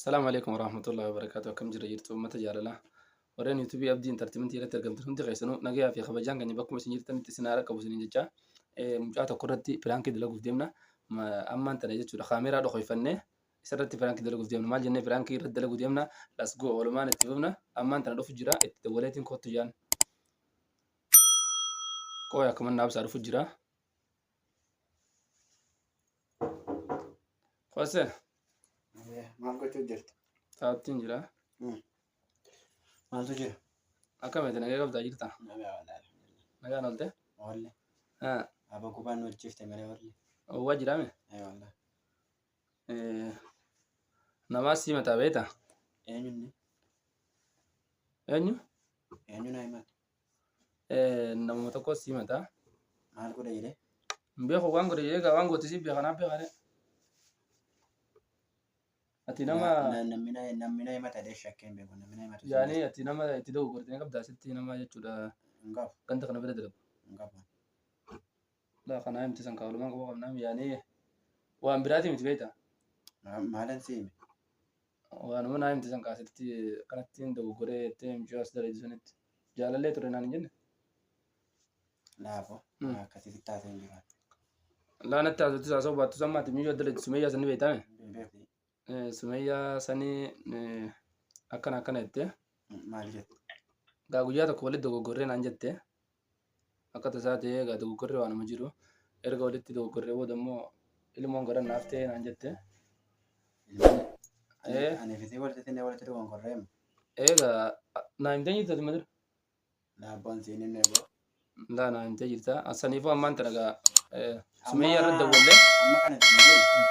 Assalaamu alaikum warahmatullahi wabarakatuh. Akkam jira jirtu uummata jaalalaa. Warreen yuutuubii Abdii Intartimentii irratti argamtan hundi keessanuu nagayaa fi kabajaan keenya bakkuma isin jirtanitti isin haara qabu isiniin jecha mucaa tokko irratti piraankii dalaguuf deemna. Ammaan tana jechuudha kaameeraa dhokoyfannee isarratti piraankii dalaguuf deemna. Maal jennee piraankii irratti dalaguu deemna? Let's go, walumaan itti fufna. Ammaan tana dhufu jira, itti dawwaleetiin kottu jaan. Qooy akkuma naabsaa dhufu jira. Qose. Maal gochuu jirta? Taattiin jira. Maaltu jira? Akkamitti, nagaa qabdaa jirta? Nagaa wallaahi. Nagaan oolte? Oolle. Aba gubaan nu hojjifte malee oolle. Owwaa jiraame? Ee wallaahi. Namaa sii mataa beektaa? Eenyunni? Eenyu? Eenyu na himata? Namuma tokko sii mataa. Maal godha jedhee? Hin beeku waan godhe jedhee, egaa waan goote siif beeka, naaf beeka ree. Ati nama Namni na himata jedhee shakkee hin beeku. Namni na himatu. Yaani ati nama itti dogoggorte ni qabdaa asitti nama jechuudha Hin qabu. ganda kana bira dalagu. Hin qabu. Laa, kanaa himti san kaawwalumaan qaba qabnaa, yaani waan biraatii miti beektaa. Maalan si hime? Waanuma naa himti san kaasitti kanatti hin dogoggoree jettee mucaa as dalagu sanitti jaalallee ture naan hin jenne. Laafoo. Akkasitti taasee hin jiru. Laa, natti haasoftis haasa'uu baattus amma ati miyyoo dalagdu Sumeeyyaa sani beektame. Hin beeku. Sumeeyyaa sanii akkana akkana jettee. Maal jette? Gaa guyyaa tokko walitti dogoggorree naan jette. Akka tasaa ta'ee gaa dogoggorree waanuma jiru. Erga walitti dogoggorree booda immoo ilmoon gara naaf ta'ee naan jette. Ani fi walitti finnee walitti dogongorreema. Egaa naa himtee jirta ati madira? Laabboon siin hin eegoo. Laa, naa himtee jirta. Saniifuu ammaan tana gaa Sumeeyyaa irratti dawwallee. Amma kana ittiin jedhu.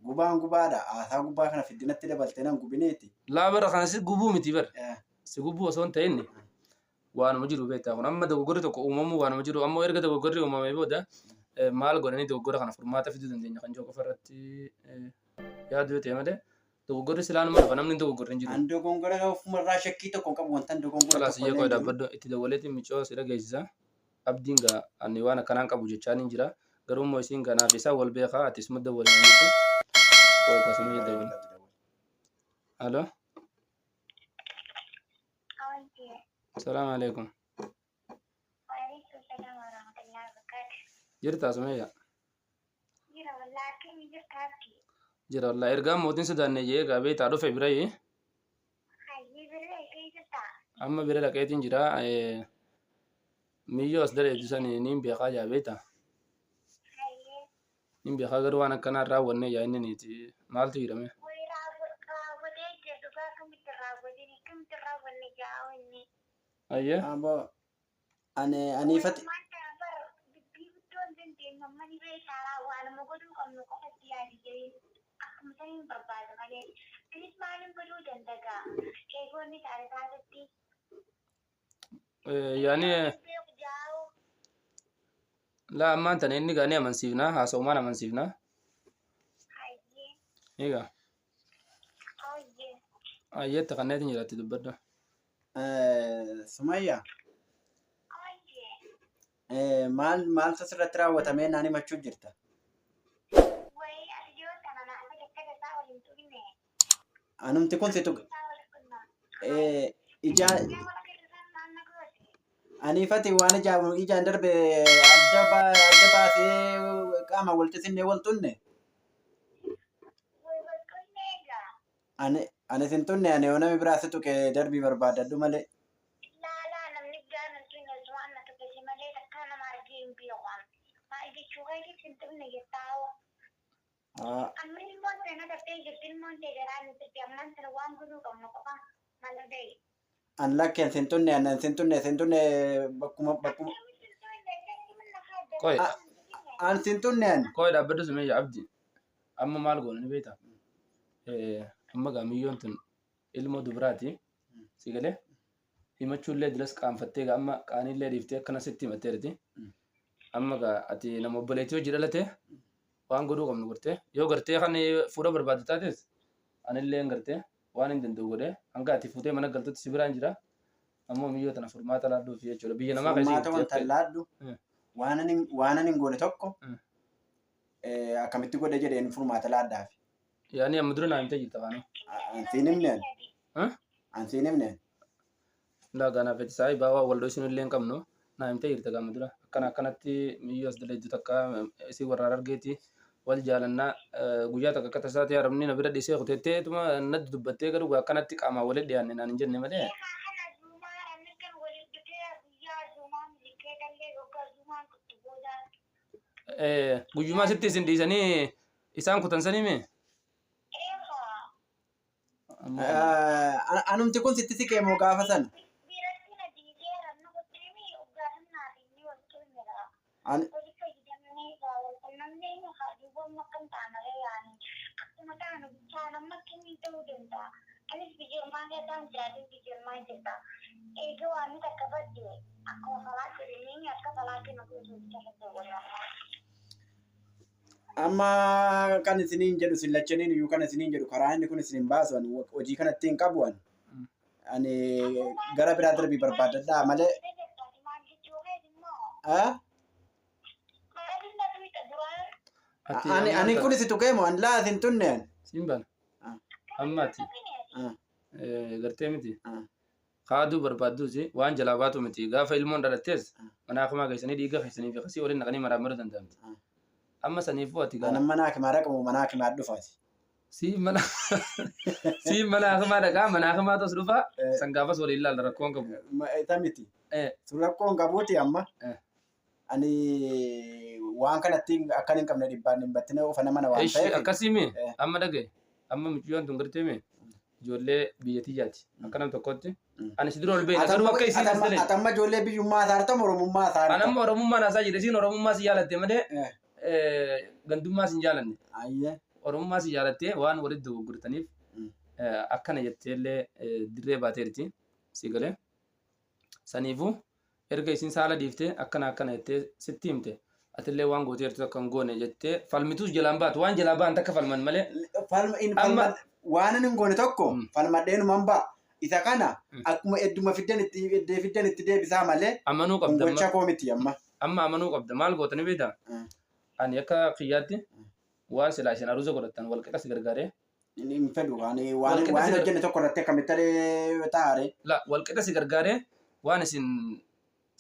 Gubaan gubaadha. Haasaa gubaa kana fiddinatti dabaltee nan gubineeti. Laa, bara kana si gubuu miti bara. Si gubuu osoo hin ta'in waanuma jiru beektaa, kun amma dogoggorri tokko uumamuu waanuma jiru, ammoo erga dogoggorri uumamee booda maal godhanii dogoggora kana furmaata fiduu dandeenya kan jiru qofa irratti yaaduu yoo ta'e malee dogoggorri silaanuma dhufa, namni hin dogoggorre hin jiru. An dogongora ofumarraa shakkii tokko hin qabu, wanta dogongora Kalaas tokko iyyee illee koo hin jiru. dhaabbadhu, itti dawwaleetiin micoo si dhageessisa. Abdiin gaa ani waan akkanaan qabu jechaa ni jira. Garuu immoo isiin kanaaf isaan wal beekaa, ati isuma dawwale naan jette. Koo akkasuma dawwale. Alo. Salaamu alaikum. Waalaikum salaam warahmatullahi wabarakatuh. Jirtaa Sumayya? Jira wallahi, akkami jirta Abdi? Jira wallahi, ergaan mootiin sodaanne jee egaa beektaa dhufe birayi. Hayyee, bira dhaqee jirta? Amma bira dhaqeetiin jira. Miyyoo as daleetu sani niin beekaa jaa beektaa. Hayyee. Niin beekaa, garuu waan akkanaa hin raawwanne jaa inni niiti. Maaltu jedhame? Way, raawwatee jira dhugaa, akkamitti raawwateen, akkamitti raawwanne jaa inni. Ayyee. Aboo ani aniifati Maal ta'a bar, dubbii guddoo hin dandeenyu amma, ni beektaa, waanuma godhuu qabnu qofatti yaadi jedheen akkuma saniin barbaada malee. Anis maalin godhuu danda'a? Eegoonni taate taatetti. Yaani Beeku jaa'u. Laa, ammaan tana inni gaa ni amansiifna, haasa'umaan amansiifna. Hayyee. Egaa Hayyee. ayyeetta kanneetiin jiraatti dubbadhu. Sumayya, Hayyee. maal maaltu sirratti raawwatamee naan himachuu jirta? Way, ati yoo tana na akka takka tasaa waliin tuqne. Anumti kun si tuqe. Isaa wal qunna. Ijaa Ijaa wal agarsiisan maal na goote? aniifati waan ijaan darbe adda baasee qaama walitti sinnee wal tunne. Way, wal qunne egaa. Ani sin tunne, ani yoo namni biraa si tuqe darbii barbaadadhu malee. Laalaa, namni biraan hin tuqne, osuma na tuqe malee takkaa nama argee hin beeku. Maal jechuu keetii sin tuqne jettaa hoo? Amma ilmoon tee na gartee jirti, ilmoon tee garaa ni jirti, ammaan tana waan godhuu qabnu qofa mala ta'e. An lakkeen sin tunne, ani sin tunne, sin tunne, bakkuma Akkamitti sin tuqne jettee mana kaadda? Qoy. An sin tunne ani. Koo dhaabbadhu Sumayya, Abdi. Amma maal goona ni beektaa? Amma gaa miyyoon tun ilmoo dubaraati. Si galee? Himachuullee diras qaanfattee gaa amma qaaniillee dhiiftee akkana sitti himatteerti. Amma gaa ati nama obboleettii hojii dhalate, waan godhuu qabnu gartee yoo gartee kan fuudha barbaaddu taates anillee gartee waan hin danda'u godhee hanga ati fuutee mana galtutti si biraan jira. Ammoo miyyoo tana furmaata laadhuufi jechuudha. Biyya namaa keessa Furmaata jirti wanta laadhu waan ani hin goone tokko akkamitti godhe jedheen furmaata laadhaafi. Yaani amma dura naa himtee jirta kaanu. Ansiin himne ani. Ha? Ansiin himne ani. Laa gaanaaf itti saayii baawaa wal dho'isin illee hin qabnu. Naa himtee jirta gaama dura. Akkana akkanatti miyyoo as dalayddu takka isii warra Harargeeti wal jaalannaa guyyaa takka akka tasaa ta'e arabni na bira dhiisee kutettee tuma natti dubbattee garuu akkanatti qaamaan walitti dhiyaanne naan hin jenne malee. Guyyumaa sitti isin dhiisanii isaan kutan sanii mee? Anumti kun sitti siqee moo gaafa sana? Ani Amma kan isiniin jedhu isin lachaniin iyyuu kan isiniin jedhu karaa inni kun isin hin baasu ani hojii kanatti hin qabu ani. Ani gara biraa darbii barbaadadhaa malee. Ah? Ati Ani amma ani kun si tuqee moo ani laa isin tunne ani. Siin bana. Ah. Amma ati Ah. gartee miti. Ah. Kaaduu barbaadduusi waan jalaa baatu miti. Gaafa ilmoon dhalattees mana hakimaa geessanii dhiiga keessanii fi kasii waliin naqanii maraamaruu danda'amti. Amma saniifuu ati Ani gaa mana hakimaa dhaqamu mana hakimaa dhufaati. Siin mana siin mana hakimaa dhaqaa mana hakimaa tos dhufaa san gaafas waliin ilaalla rakkoon qabu. Isa miti. Sun rakkoon qabuuti amma. Ani waan kanatti akkan hin qabne dhibbaan dhibbatti na ofa nama na waan Ishi ta'eef. akkasii mee amma dhagaye amma mucayyoon tun gartee mee ijoollee biyya tiyyaati akka nam tokkotti ani si dura ol beekna garuu akka isiin as dalee Atamma ijoollee biyyummaa isaa artamu oromummaa isaa Ani artamu. amma oromummaan haasaa jira isiin oromummaa si jaalatte malee gandummaa si hin jaalanne. Oromummaa si jaalattee waan walitti dogoggortaniif akkana jettee illee dirree baateerti si galee. Saniifuu erga isiin saala dhiiftee akkana akkana jettee sitti himte atillee waan gooteertu akka hin goone jettee falmituus jalaan baatu waan jalaa ba'an takka falman malee. Falma in Amma falma waan hin goone tokko falmadheenuman ba'a. Isa kana akkuma edduma fiddan itti eddee fiddan itti deebisaa malee Amanuu kun qabda amma. gocha koo miti amma. Amma amanuu qabda maal goota ni beektaa? Ani akka kiyyaatti waan silaa isin aruuza godhattan wal qixa si gargaaree. Inni hin fedhu waan waan Wal qixa waan si gar- hojjenne tokko irratti akkamitti illee taa'are. La wal qixa si gargaaree waan isin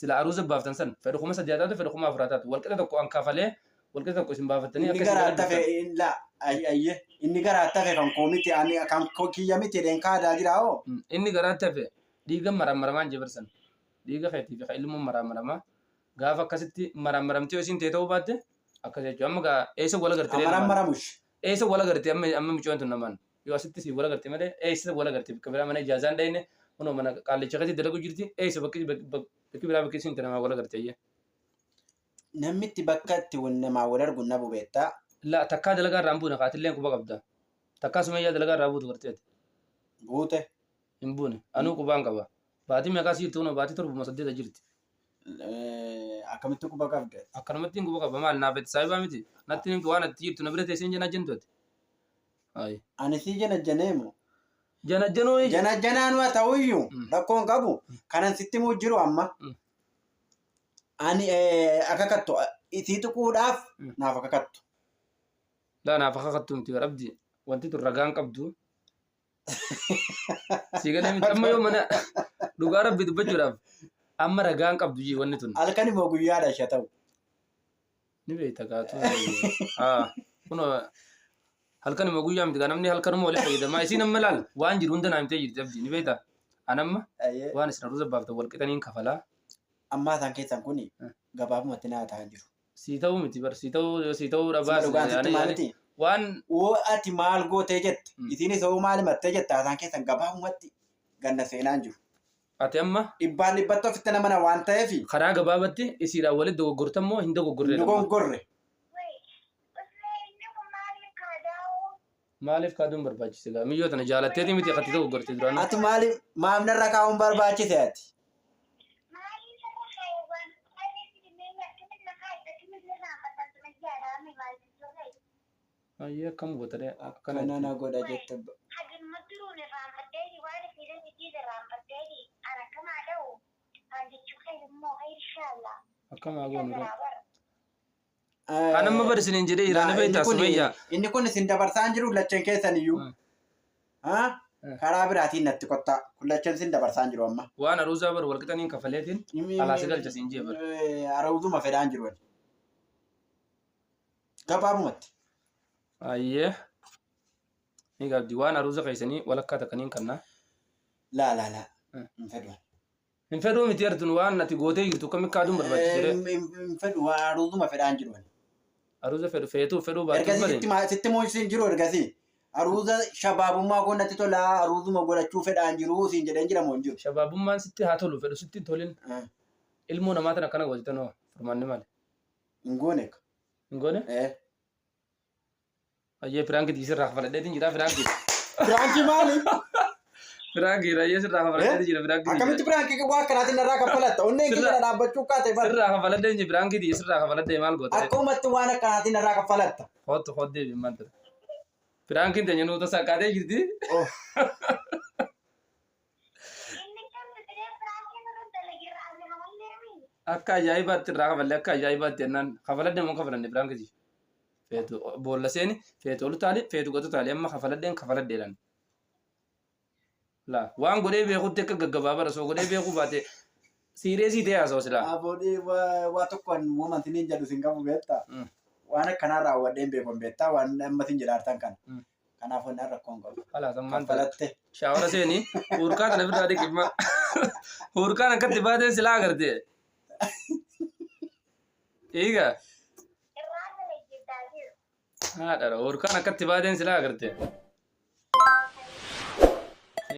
sila aruuza baaftan san fedhu 3000 haa taatu fedhu 4000 haa taatu wal qixa tokko an kafalee wal qixa tokko isin baafattanii Inni akka isin garaa gara tafe dhuftan. la ayye inni garaa tafe kan koo miti ani kan koo kiyya miti jedheen kaadaa jira hoo. Inni garaa tafe dhiiga maraamaramaan jebersan dhiiga keetii fi ka ilmoon maraamaramaa gaafa akkasitti maraamaramtee yoo isiin ta'e ta'uu baatte akkas jechuudha. Amma gaa eessa wal agartee lamaan? Amaraamaramush. Eessa wal agartee amma amma mucaan tun namaan yoo asitti si wal agarte malee eessa wal agarte bakka biraa mana ijaazaan dhayne kunoo mana qaallicha keessatti dalagu jirti eessa bakki bakki biraa bakki isiin namaa wal agarte iyyee. Namni itti bakka itti namaa wal argu nabu beektaa. La takkaa dalagaa irraa hin buune kaatilleen quba qabda. Takkaa sumayyaa dalagaa irraa buutu garteeti. Buute. Hin buune anuu qubaan qaba. Baatii meeqaa siirti kunoo baatii torbuma saddeeta jirti. Akkamitti quba qabda? Akkanumatti hin quba qaba maal naaf itti saayibaa miti. Natti himtu waan ati jirtu na bira teessee hin janajjantu ati. Ayi. Ani si janajjanee moo? Janajjanuu ija. Janajjanaan waa ta'uyyuu rakkoon qabu kanan sitti himuu jiru amma. Ani akka kattu isii tuquudhaaf naaf akka kattu. Laa naaf akka kattu miti abdi wanti tun ragaan qabdu. Si galee miti amma yoo mana dhugaa rabbi dubbachuudhaaf amma ragaan qabdu jii wanni tun. Halkan immoo guyyaadha isha ta'u. Ni beekta gaatu. Kunoo halkan immoo guyyaa miti namni halkanuma walitti fayyadamaa isiin amma laal waan jiru hunda naa himtee jirti abdi ni beekta. An amma waan isin aruuza baaftan wal qixaniin kafalaa. Ammaa isaan keessan kun gabaabumatti naa ta'an jiru. Sii ta'uu miti bar sii ta'uu sii ta'uu dhabaas. Sima dhugaan sitti maal miti? Waan Woo ati maal gootee jette isiinis hoo maal himattee jette haasaan keessan gabaabumatti ganda seenaan jiru. Ati amma Dhibbaan dhibbatti ofitti namana waan ta'eef. Karaa gabaabatti isiidhaan walitti dogoggortan moo hin dogoggorre? Hin dogoggorre. Maaliif kaaduun barbaachise gaa miyyoo tana jaalatteeti miti akkatti dogoggorte duraanuu. Ati maaliif maaf narra kaa'uun barbaachise ati? Ayyee akkam goota dee akkana Akkana na jechuun. godha jette. Akkam haa goonu ree. Kan amma bar isiniin jedhee jira ni Laa, inni beektaa kun Sumayyaa. inni kun isin dabarsaa hin jiru lachan keessan iyyuu. Ha? Karaa biraatiin natti kottaa. Kun lachan isin dabarsaa hin jiru amma. Waan aruuzaa bar walqixaniin kafaleetiin alaa si galcha siin jee bar. Aruuzuma fedhaan jiru ani. Gabaabumatti. Ayyee. Ni gaabdi waan aruuza keessanii walakkaa takkaniin kannaa. Laa laa laa. Hin fedhu. ani. Hin fedhuu miti artun waan ati gootee jirtu akkami kaaduun barbaachisa jedhee. Hin fedhu waan aruuzuma fedhaan jiru ani. Aruuza fedhu feetuu fedhuu baattuu Ergasii malee. sitti sitti mo'isiin jiru ergasii. Aruuza shabaabummaa koo natti tolaa aruuzuma godhachuu fedhaan jiru siin jedheen jira moo hin jiru. Shabaabummaan sitti haa tolu fedhu sitti hin tolin. Ilmoo namaa tana akkana goote tanoo furmaanni maali? Hin goone. Hin goone? Eh. Ayyee piraankii sirraa kafaladheetiin jira piraankii. Piraankii maali? Piraankii ayyee sirraa kafaladheetiin jira piraankii. Akkamitti piraankii waa akkanaatiin narraa kaffalatta? Onneen kiyya na dhaabbachuu kaate bara. Sirraa kafaladheen jira piraankii sirraa kafaladhee maal goota? Akkumatti waan akkanaatiin narraa kaffalatta. Hootu hoot deebi maal ture. Piraankiin teenya nuuta saqqaatee jirti. Oh. Inni kan biqilee firaakiin irra dalagee raasee namallee mi? Akka ajaa'ibaatti irraa kafalle akka ajaa'ibaatti jennaan kafaladhe moo kafalanne piraankii. Feetu boolla seeni feetu ol taali feetu gatu taali amma kafaladheen kafaladheedhaan. Laa waan godhee beekutti akka gaggabaabaa bara osoo godhee beekuu baate siireesii ta'e haasa'u silaa. Aboodii waa tokko an woman siniin jedhu sin qabu beektaa. Waan akkanaa raawwadheen beeku hin beektaa waan amma sin jedhaartan kana. Kanaaf waan rakkoon qabu. Kalaas ammaan tana. Kaffalatte. Shaawara seeni huurkaa tana birraa dhiqimma. Huurkaan akkatti baateen silaa agarte. Eega. Irraa dalagee taasisu. Haadha huurkaan akkatti baateen silaa agarte.